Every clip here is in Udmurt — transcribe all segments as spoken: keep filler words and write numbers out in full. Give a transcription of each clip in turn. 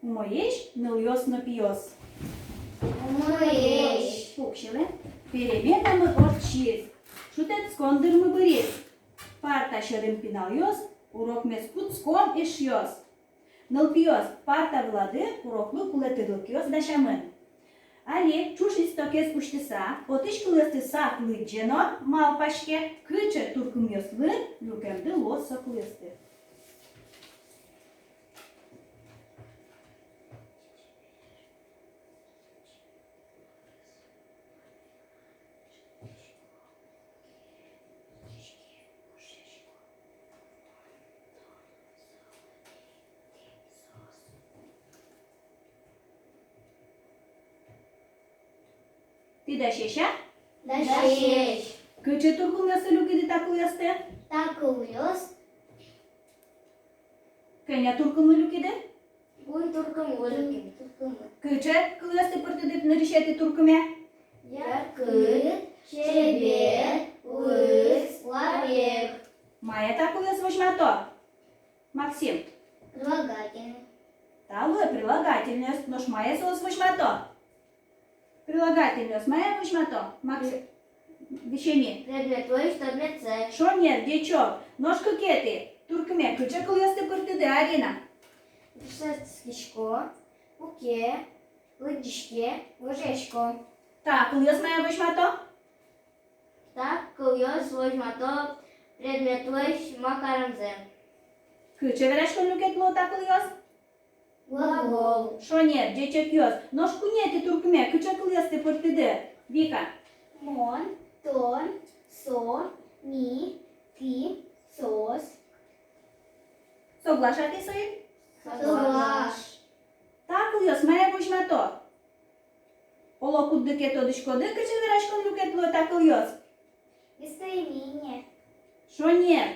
Умоесь нылъёс но пиос. Умоесь. Пуксьылэ. Переменамы ортчиз. Шутэтскон дырмы быриз. Парта сьӧрын пиналъёс, урокмес кутском, эшъёс. Нылпиос, парта вылады уроклы кулэ тырлыкъёс дасямын. Али ӵуж листокез усьтыса, отысь кылъёсты сак лыдӟе но малпаське, кыӵе туркымъёслы люкемды луоз со кылъёсты. Тӥ дасесь-а? Дасесь. Кыӵе туркымъёслы люкиды та кылъёсты? Та кылъёс. Кӧня туркымлы люкиды? Куинь туркымлы. Куинь туркымлы. Кыӵе кылъёсты пыртӥды нырысетӥ туркыме? Яркыт, чебер, лыз, лапег. Мае та кылъёс возьмато? Максим. Прилагательной. Та луэ прилагательнойёс, нош мае соос возьмато? Прилагательнойёс мае возьмато? Макс, висеми. Предметлэсь тодметсэ. Шонер, ӟечок. Нош кыкетӥ туркыме кыӵе кылъёсты пыртӥды, Арина? Дышетскисько, пуке, лыдӟиське, выжъясько. Та кылъёс мае возьмато? Та кылъёс возьмато предметлэсь ма каремзэ. Кыӵе вераськон люкет луо та кылъёс? Глагол. Шонер, ӟечокъёс. Нош куинетӥ туркыме кыӵе кылъёсты пыртӥды, Вика? Мон, тон, со, ми, тӥ, соос. Соглаш-а тӥ соин? Соглаш. Та кылъёс мае возьмато? Оло кудды ке тодӥськоды, кыӵе вераськон люкет луо та кылъёс? Местоимение. Шонер.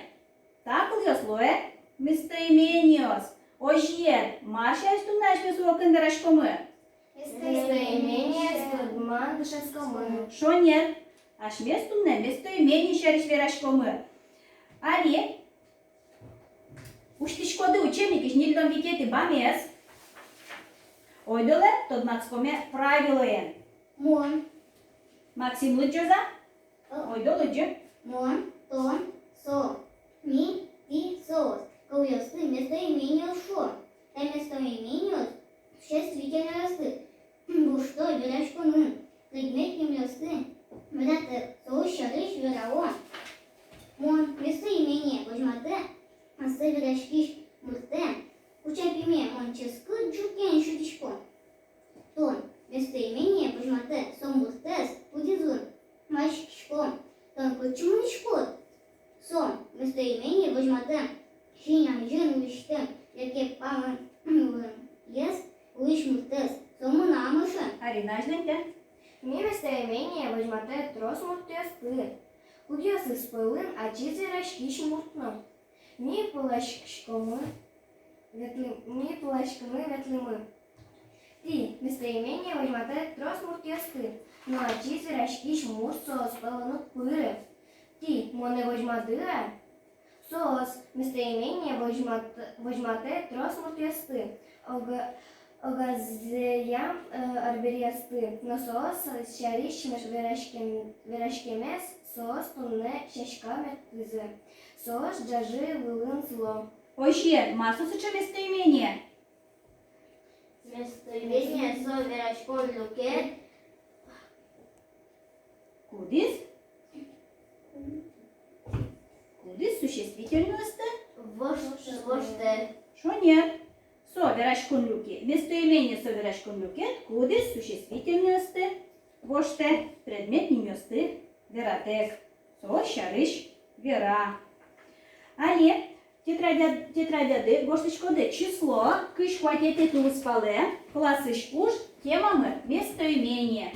Та кылъёс луэ местоимениос. Озьыен, мар сярысь туннэ асьмеос урокын вераськомы? Местоимениос тодмам дышетскомы. Шонер. Асьмеос туннэ местоимение сярысь вераськомы. Али усьтӥськоды учебникысь ньыльдон витетӥ бамез. Ойдолэ тодматскоме правилоен. Мон. Максим лыдӟоз-а? Ойдо лыдӟы. Мон, тон, со, ми, тӥ, соос кылъёсты местоимениос шуо. Та местоимениос существительнойёсты вошто вераськонын. Предмет нимъёсты вератэк, соос сярысь верало. Мон местоимение возьматэ ассэ вераськись муртэ. Кучапиме мон ческыт ӝутэн сюдӥсько. Тон местоимение возьматэ со муртэз, кудӥзлы васькисько. Тон кытчы мынӥськод? Со местоимение возьматэ син азьын улӥсьтэм, яке палэнлэсь улӥсь муртэз, со мынам эшен. Арина, азьланьтэ. Ми местоимение возьматэ трос муртъёсты, кудъёсыз пӧлын ачиз вераськись мурт но. Ми пыласькиськомы, ветлы-, ми пыласькыны ветлӥмы. Тӥ местоимение возьматэ трос муртъёсты, но ачиз вераськись мурт соос пӧлын уг пыры. Тӥ монэ возьматоды-а? Соос местоимение возьмат-, возьматэ трос муртъёсты, ога-, огазеям, э, арбериосты, но соос сярысь вераськем-, вераськемез соос туннэ сяська мерттӥзы. Соос ӝажы вылын сыло. Озьыен, мар со сыӵе местоимение? Местоимение со вераськон люкет, кудӥз, кудӥз существительнойёсты вош-, воштэ. Шонер. Со вераськон люке-, местоимение со вераськон люкет, кудӥз существительнойёсты воштэ, предмет нимъёсты вератэк, со сярысь вера. Али тетрадя-, тетрадяды гожтӥськоды число, кызь куатетӥ тулыспалэ, классысь уж, темамы местоимение.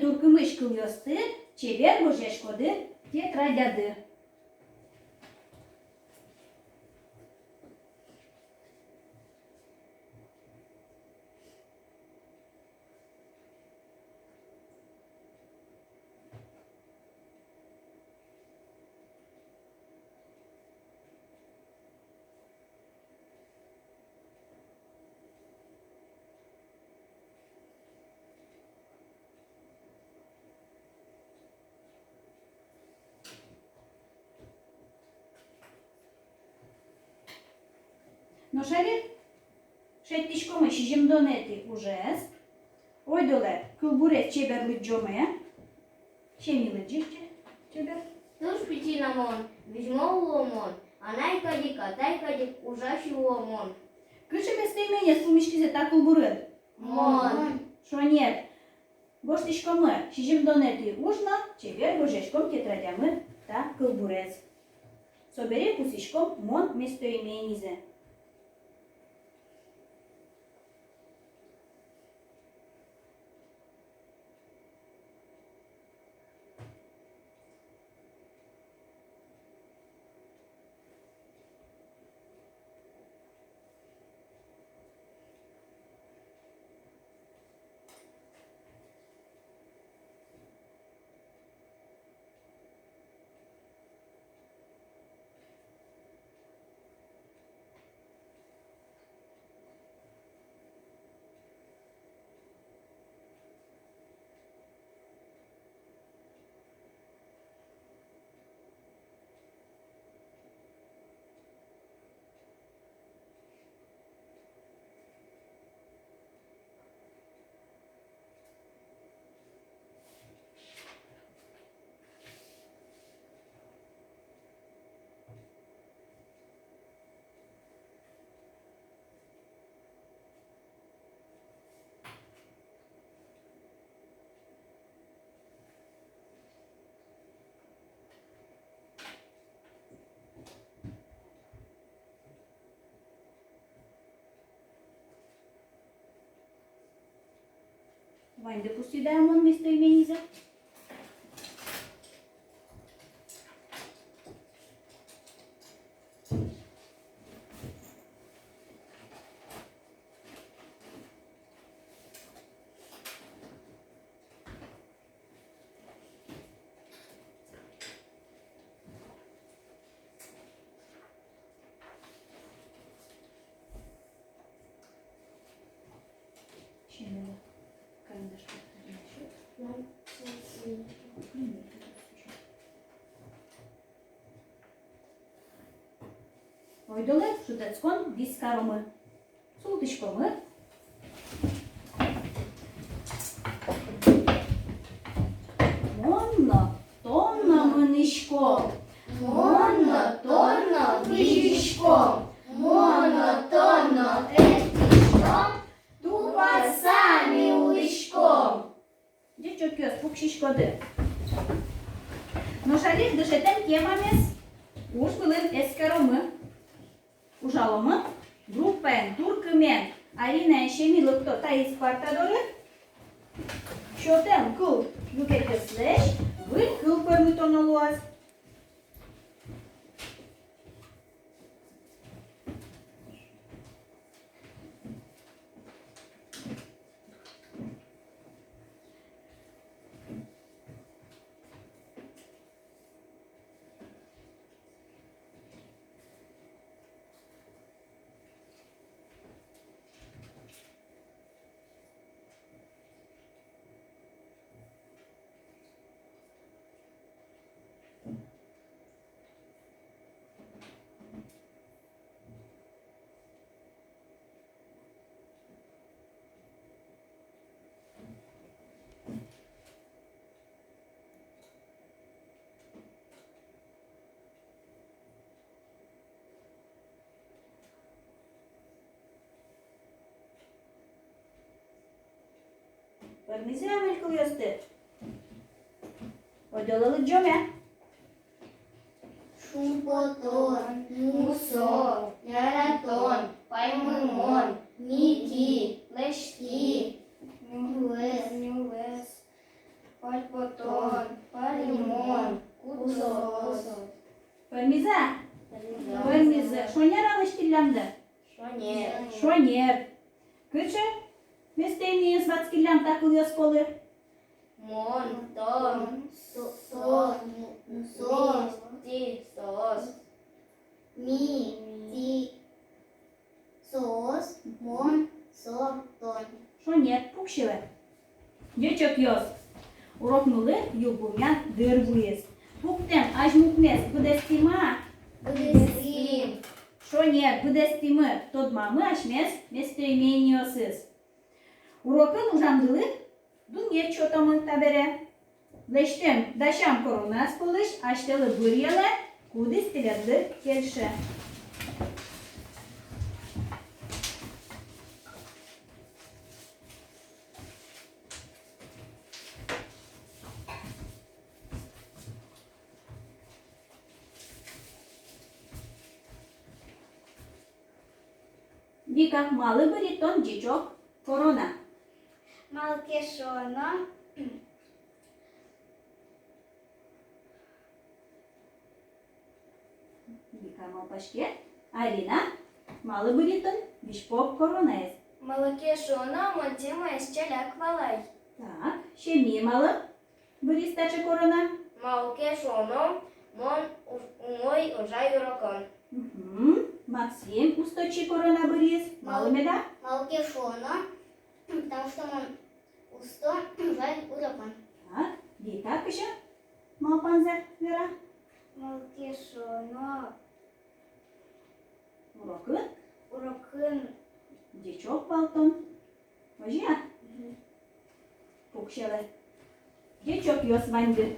туркымысь кылъёсты чебер гожъяськоды тетрадяды. Нош али шедьтӥськомы сизьымдонэтӥ ужез. Ойдолэ кылбурез чебер лыдӟомы. Семи, лыдӟы че-, чебер. Туж пичи но мон, визьмо уло мон, анай кадь ик, атай кадь ик ужась уло мон. Кыӵе местоимениос пумиськизы та кылбурын? Мон. Шонер. Гожтӥськомы сизьымдонэтӥ уж но чебер гожъяськом тетрадямы та кылбурез. Собере пусйиськом мон местоимениезэ. Ваньды пусйиды-а мон местоимениезэ? Ойдолэ шутэтскон вис каромы. Султӥськомы. Мон но, тон но мынӥськом. Мон но, тон но визиськом. Мон но, тон но эктӥськом. Тупаса ми улӥськом. Ӟечокъёс, пуксиськоды. Нош али дышетэм темамес уж вылын эскеромы. Ужаломы группаен туркымен. Арина, Семи, лыкто таиз парта доры. Сётэм кыл люкетъёслэсь выль кыл пӧрмытоно луоз. Пӧрмизы-а выль кылъёсты? Ойдолэ лыдӟом-а? Шумпотон, мусо, яратон, паймымон, миги, лэсьтӥ, нюлэс, нюлэс. Шонер-а лэсьтӥллямды? Шонер. Шонер. Кыӵе местоимениос ватскиллям та кылъёс пӧлы? Мон, тон, со, со, ми, тӥ, соос. Ми, тӥ, соос, мон, со, тон. Шонер, пуксьылэ. Ӟечокъёс. Урокмылы йылпумъян дыр вуиз. Пуктэм азьмукмес быдэстӥм-а? Быдэстӥм. Шонер, быдэстӥмы. Тодмамы асьмес местоимениосыз. Урокын ужамдылы дунъет сётомы табере. Лэсьтэм, дасям коронаос пӧлысь асьтэлы быръелэ, кудӥз тӥледлы кельше. Вика, малы бырйид тон ӟечок корона? Малы ке шуоно, Вика малпаське. Арина, малы бырйид тон визьпог коронаез? Малы ке шуоно, мон темаез ӵаляк валай. Так, Семи, малы бырйиз таӵе корона? Малы ке шуоно, мон у-, умой ужай урокын. Мгм. Максим, усточи корона бырйиз. Малы меда? Малы ке шуоно, потому что мон усто ужай урокын. Так, Вика, кызьы малпанзэ вера? Малы ке шуоно, урокын? Урокын ӟечок вал тон. Озьы-а? Мгм. Пуксьылэ. Ӟечокъёс ваньды.